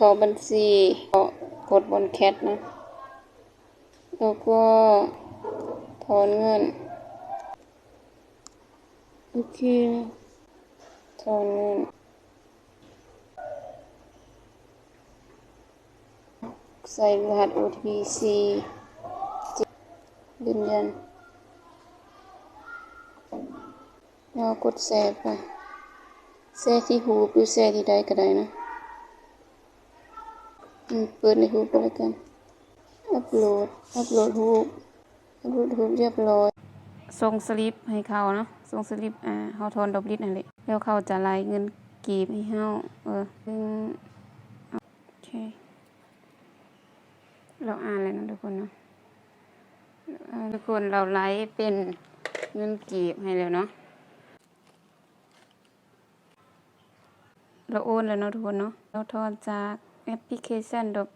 ເຂົ້າບັນຊີ ເຂົ້າ ກົດບ່ອນແຄັດນະ ແລ້ວກໍຖອນເງິນ. ໂອເຄ ຖອນເງິນ ໃສ່ລະຫັດໂອທີພີສີ່ ຢືນຢັນ ແລ້ວກົດແຊໄປ ແຊທີ່ຮູບ ຫຼື ແຊທີ່ໃດກໍໄດ້ນະ. ອືມ ເປີດໃນຮູບກໍແລ້ວກັນ. ອັບໂຫຼດ ອັບໂຫຼດຮູບ ອັບໂຫຼດຮູບຮຽບຮ້ອຍ. ສົ່ງສະລິບໃຫ້ເຂົາເນາະ ສົ່ງສະລິບ ອ່າ ເຮົາຖອນດອບລິດຫັ້ນແຫຼະ ແລ້ວເຂົາຈະໄລ່ເງິນກີບໃຫ້ເຮົາ. ເອີ ເອີ ໂອເຄ ລາວອ່ານແລ້ວເນາະທຸກຄົນເນາະ. ເອີ ທຸກຄົນ ລາວໄລ່ເປັນເງິນກີບໃຫ້ແລ້ວເນາະ. ລາວໂອນແລ້ວເນາະທຸກຄົນເນາະ. ລາວຖອນຈາກແອັບພລິເຄຊັນດອບ